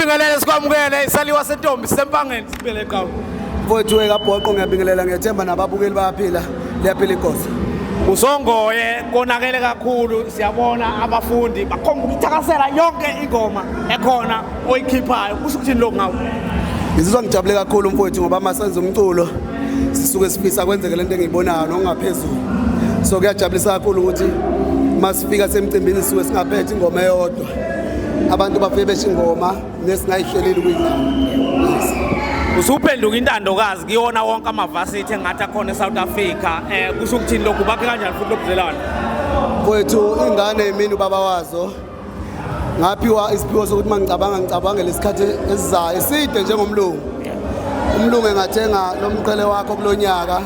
Sikubingelele sikwamukele isaliwa sentombi sisempangeni sibele eqhawe. Mfowethu wekabhoqo ngiyabingelela ngiyethemba nababukeli bayaphila liyaphila inkosi. Usongoye konakele kakhulu siyabona abafundi bakhomba ukuthakasela yonke ingoma ekhona oyikhiphayo kusho ukuthini lokhu ngawe? Ngizizwa ngijabule kakhulu mfowethu ngoba uma senza umculo sisuke sifisa kwenzeke lento engiyibonayo nokungaphezulu. So kuyajabulisa kakhulu ukuthi masifika semcimbini sisuke singaphethe ingoma eyodwa. Abantu bafike besho ingoma nesingayihlelile ukuyidlala. Yes. Usuphenduka intandokazi kuyona wonke amavasithi engathi akhona eSouth Africa. Kusho ukuthini lokhu bakhe kanjani futhi lobudlelwano? Mfowethu ingane yimini ubaba wazo. Ngaphiwa isiphiwo sokuthi mangicabanga ngicabangele isikhathi esizayo eside njengomlungu. Umlungu engathenga lo mqhele wakho kulonyaka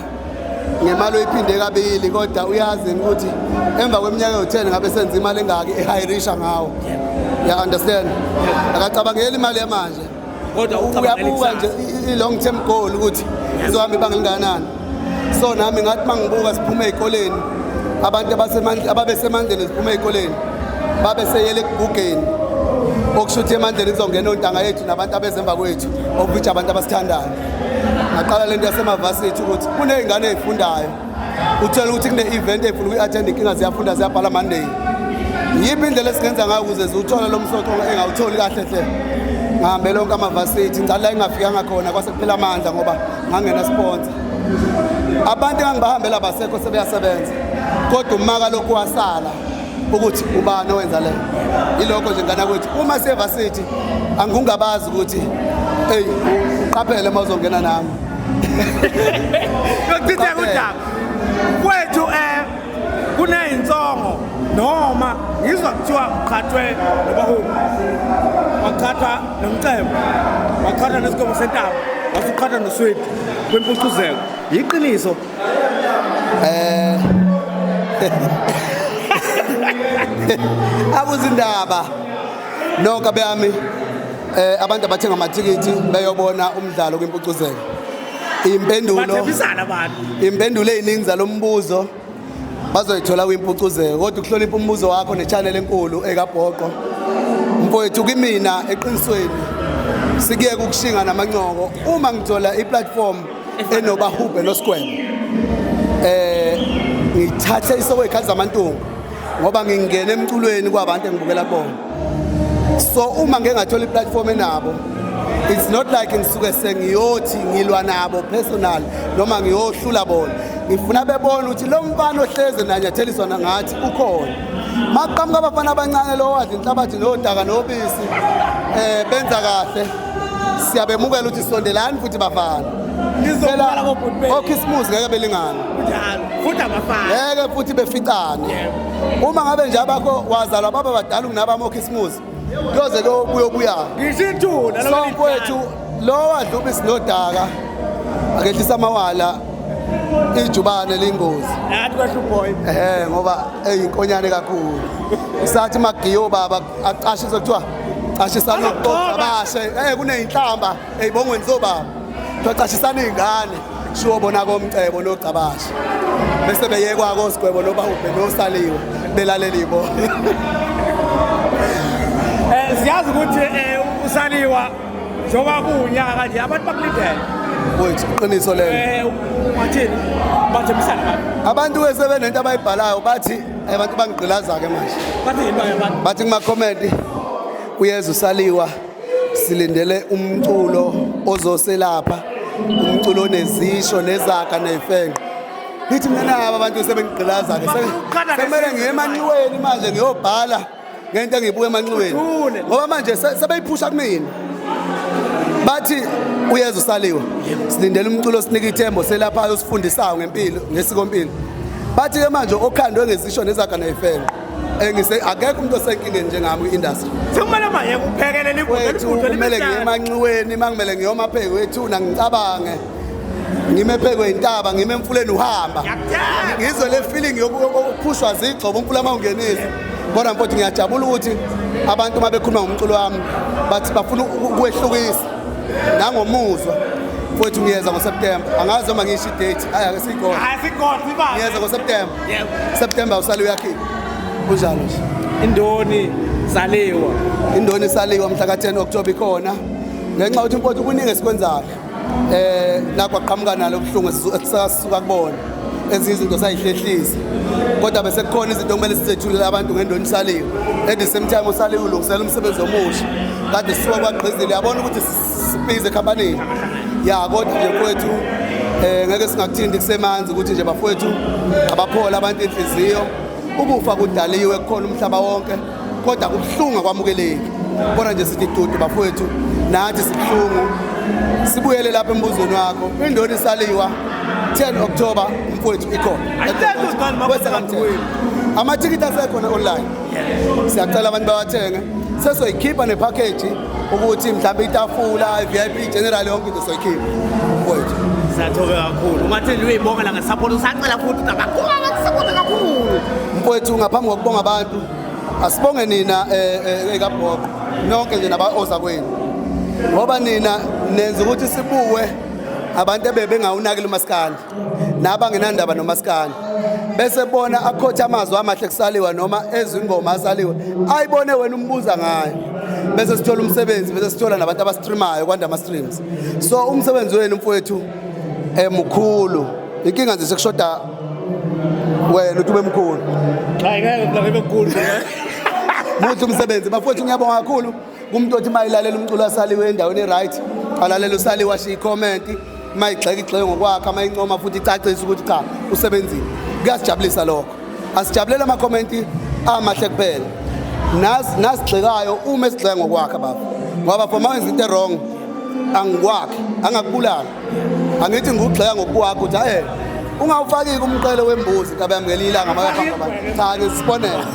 ngemali oyiphinde kabili kodwa uyazi ukuthi emva kweminyaka ewu-10 ngabe senza imali engaki ehayirisha ngawo. Ya understand? Akacabangeli imali yamanje. Kodwa ucabangela Uyabuka nje ikusasa. i-long term goal ukuthi izohamba ibanga elingakanani. So nami ngathi mangibuka siphume ey'koleni abantu ababesemandleni siphume ey'koleni babeseyele ekugugeni okusho ukuthi emandleni kuzongena ontanga yethu nabantu abezemva kwethu okuwhich abantu abasithandayo. Ngaqala lento yasemavasithi ukuthi kuney'ngane ey'fundayo uthole ukuthi kune-event ey'funa ukuyi-attend inkinga ziyafunda ziyabhala Monday. Yiphi indlela esingenza ngayo ukuze ziwuthole lo msoco engawutholi kahle hle? Ngihambe lonke amavasithi ngicala la engingafikanga khona kwase kuphela amandla ngoba ngangena sponsor. Abantu engangibahambela basekho sebeyasebenza kodwa umaka lokhu wasala ukuthi ubani owenza le. Yilokho nje ngana kwethu uma siyevasithi angikungabazi ukuthi eyi uqaphele uma uzongena nami. Yokuchitheka udaba. Kwethu kunezinsongo noma ngizwa kuthiwa uqhathwe noBahulu. Waqhathwa nomcebo. Waqhathwa nesigomo sentaba. Wasuqhathwa noSwidi kwimpucuzeko. Yiqiniso. Akuzindaba nonke abeyami abantu abathenga amathikithi beyobona umdlalo kwimpucuzeko. Impendulo Bathembisana abantu. Impendulo eziningi zalombuzo bazoyithola kwimpucuzeko kodwa ukuhlonipha umbuzo wakho nechannel enkulu ekabhoqo. Mfowethu kimina eqinisweni sikuyeka ukushinga namancoko uma ngithola iplatform enobahubhe noSgwebo. Ngithathe isoko ezikhathi zamantungu ngoba ngingena emculweni kwabantu engibukela kubona. So uma ngeke ngathola iplatform enabo it's not like ngisuke sengiyothi ngilwa nabo personal noma ngiyohlula bona. Ngifuna bebone ukuthi lo mfana ohleze nanyatheliswa ngathi ukhona. Maqhamuka abafana abancane lo wadla inhlabathi nodaka nobisi benza kahle. Siyabemukela ukuthi sondelani futhi bafana. Nizokubala kobhuti benu. OKhisimusi ngeke belingane. Kunjalo. Futhi abafana. Ngeke futhi beficane. Uma ngabe nje abakho wazalwa baba badala kunabami oKhisimusi. Kuyoze kuyobuya obuya. Ngisho ithuna So mfowethu lo wadla ubisi nodaka akehlisa amawala ijubane lingozi. Nathi kwehla uboy. Ngoba eyinkonyane kakhulu. Sathi magiyo baba aqashiswe kuthiwa qashisana Azokugxoba. abashe kuneyinhlamba eyibongweni zobaba. Kuthiwa qashisana izingane shuwo bona komcebo nogcabashe. Bese beyekwa kosigwebo noBahubhe nosaliwe belalela ibo. Siyazi ukuthi usaliwa njengoba kuwunyaka kanje abantu bakulindele. Mfowethu iqiniso lelo. Ungathini? Bathembisana abantu. Abantu ke sebenento abayibhalayo bathi abantu bangigqilaza ke manje. Bathi yini abantu? Bathi kuma comment uyeza usaliwa silindele umculo ozoselapha umculo onezisho nezaga nezifenqo. Ngithi mina naba abantu sebengigqilaza ke. Sekumele ngiye emanxiweni manje ngiyobhala ngento engiyibuka emanxiweni. Ngoba manje sebeyiphusha kumina. Bathi uyeza usaliwa. Silindele umculo osinika ithemba selaphayo osifundisayo ngempilo ngesikompilo. Bathi ke manje okhandwe ngezisho nezaga nezifenqo. Engise akekho umuntu osenkingeni njengami kwi-industry. Sekumele manje kuphekelele ibutho Wethu kumele ngiye emanxiweni mangimele ngiyoma pheke wethuna ngicabange. Ngime phekwe intaba ngime emfuleni uhamba. Ngizwe le feeling yokuphushwa zigcobo umfula mawungenisa. Kodwa mfowethu ngiyajabula ukuthi abantu uma bekhuluma ngomculo wami bathi bafuna ukwehlukisa nangomuzwa. Mfowethu ngiyeza ngoSeptember. Angazi noma ngisho idate. Hayi ake siyigodle. Hayi sigodle ibaba. Ngiyeza ngoSeptember. Yebo. September usale uyakhipha. Kunjalo nje. Indoni Saliwa. Indoni saliwa mhla ka-10 October ikhona. Ngenxa yokuthi mfowethu kuningi esikwenzayo. Nakho aqhamuka nalo ubuhlungu esisuka kubona. Ezinye izinto sayihlehlisa. Kodwa bese kukhona izinto okumele sizethulele abantu ngendoni saliwe. At the same time usaliwe ulungisela umsebenzi omusha. Kade sisuka kwagqizile yabona ukuthi sibize ekhampanini. Ya kodwa nje mfowethu ngeke singakuthinti kusemanzi ukuthi nje bafowethu abaphola abantu inhliziyo. Ukufa kudaliwe kukhona umhlaba wonke kodwa kubuhlungu akwamukeleki. Kodwa nje sithi dudu bafowethu nathi sibuhlungu. Sibuyele lapha embuzweni wakho. Indoni saliwa 10 October mfowethu ikhona. Amathikithi asekhona online. Siyacela abantu bawathenge. Sesoyikhipha nepackage ukuthi mhlawumbe itafula, i-VIP general yonke into soyikhipha. Mfowethu. Siyathoka kakhulu. Ungathi uyibongela ngesupport usacela futhi kakhulu abakusupport kakhulu. Mfowethu ngaphambi kokubonga abantu asibonge nina ekabhoqo nonke nje nabaoza kwenu. Ngoba nina nenza ukuthi sibuwe abantu ebebengawunakile umaskandi nabangenandaba nomaskandi. Bese bona akhotha amazwi amahle kusaliwa noma ezingoma asaliwe ayibone wena umbuza ngayo. Bese sithola umsebenzi bese sithola nabantu abastreamayo kwanda ama streams. So umsebenzi wenu mfowethu mkhulu. Inkinga nje sekushoda wena uthi ube mkhulu. Hayi ngeke ngibe mkhulu. Muhle umsebenzi bafowethu ngiyabonga kakhulu kumuntu othi mayilalela umculo asaliwe endaweni eright alalela usaliwe ashiye icomment mayigxeka igxeke ngokwakhe mayincoma futhi icacise ukuthi cha usebenzile. Kuyasijabulisa lokho. Asijabulela ama comment amahle kuphela. Nasigxekayo uma esigxeka ngokwakhe baba. Ngoba for mawenza into wrong angikwakhe angakubulala. Angithi ngikugxeka ngokwakho ukuthi hayi ungawufaki umqele wembuzi kabe yami ngelinye ilanga makahamba abantu. Cha ngisibonele.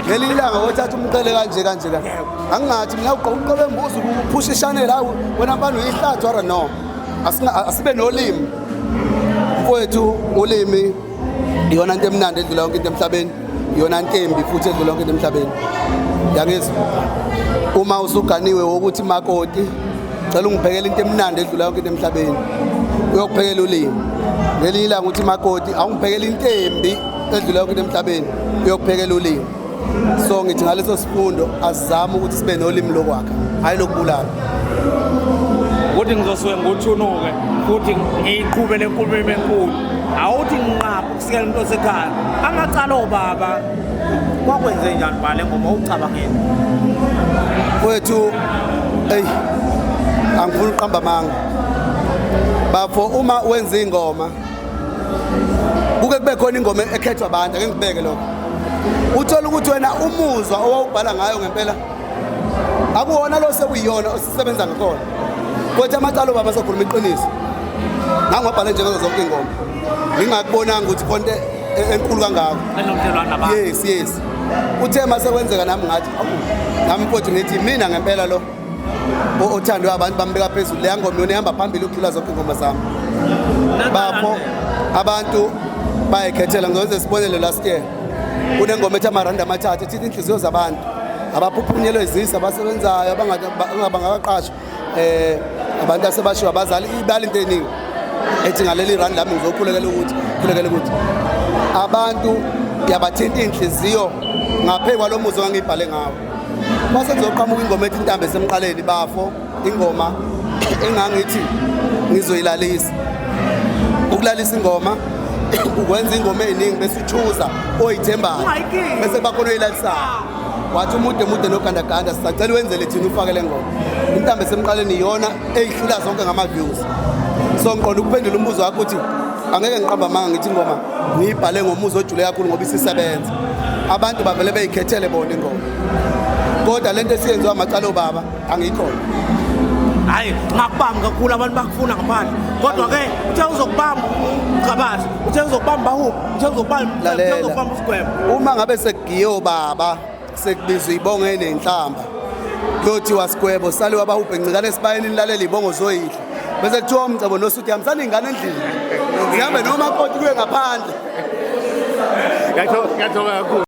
Ngelinye ilanga wothatha umqele kanje kanje kanje. Angingathi mina ugqoka umqele wembuzi uphusha ishanel hawu wena mfana uyihlathi or no. Asibe nolimi. Mfowethu ulimi iyona into emnandi edlula yonke into emhlabeni. Iyona into embi futhi edlula yonke into emhlabeni. Yangizwa. Uma usuganiwe ukuthi makoti cela ungiphekele into emnandi edlula yonke into emhlabeni. Uyokuphekela ulimi. Ngelinye ilanga uthi makoti awungiphekele into embi edlula yonke into emhlabeni. Uyokuphekela ulimi. So ngithi ngaleso sifundo asizame ukuthi sibe nolimi lokwakha, hayi lokubulala. Ukuthi ngizosuke nguthunuke futhi ngiyiqhube le nkulumo enkulu. Awuthi nginqaphe ukusikela umuntu osekhaya. Amacala obaba kwakwenze njani bhale ngoma ucabangeni? Mfowethu ey angifuni uqamba amanga. Bafo uma wenza ingoma kuke kube khona ingoma ekhethwa abantu ake ngibeke lokho. Uthola ukuthi wena umuzwa owawubhala ngayo ngempela akuwona lo sekuyiyona osisebenza ngakhona. Kodwa amacala baba sokhuluma iqiniso. Ngangwabhala njengazo zonke ingoma. Ngingakubonanga ukuthi konke enkulu kangako. Yes yes. Uthe mase kwenzeka nami ngathi awu nami mfowethu ngithi mina ngempela lo othandwe abantu bambeka phezulu leya ngoma yona ihamba phambili ukudlula zonke ingoma zami. Bafo abantu bayikhethela ngizoze sibonele last year. Kunengoma ethi amarandi amathathu ethi inhliziyo zabantu abaphuphunyelwe izisa abasebenzayo abangakaqashwa abantu asebashiwe abazali ibala into eningi ethi ngaleli rand lami ngizokhulekela ukuthi khulekela ukuthi abantu yabathinta inhliziyo ngaphe kwalomuzi ongangibhale ngawo. Mase kuzoqhamuka ingoma ethi intambo esemqaleni bafo ingoma engangithi ngizoyilalisa. Ukulalisa ingoma ukwenza ingoma eziningi bese uchuza oyithembayo bese bakhona oyilalisayo. Wathi umude mude nogandaganda sisacela wenzele thina ufake le ngoma. Intambo esemqaleni iyona eyihlula zonke ngama views. So ngiqonda ukuphendula umbuzo wakho ukuthi angeke ngiqamba amanga ngithi ingoma ngiyibhale ngomuzi ojule kakhulu ngoba isisebenza. Abantu bavele beyikhethele bona ingoma. Kodwa lento esiyenziwa amacala obaba angiyikhona. Hayi ngakubamba kakhulu abantu bakufuna ngaphandle. Kodwa ke uthe uzokubamba uGabazi, uthe uzokubamba Bahuphe, uthe uzokubamba uzokubamba uSigwebo. Uma ngabe sekugiye obaba sekubizwa ibongo enenhlamba. Kuyothiwa Sigwebo saliwa Bahuphe ncikane esibayeni nilalela ibongo zoyidla. Bese kuthiwa umcebo nosuthi hambisana ingane endlini. Zihambe noma koti kuye ngaphandle. Ngiyathokoza kakhulu.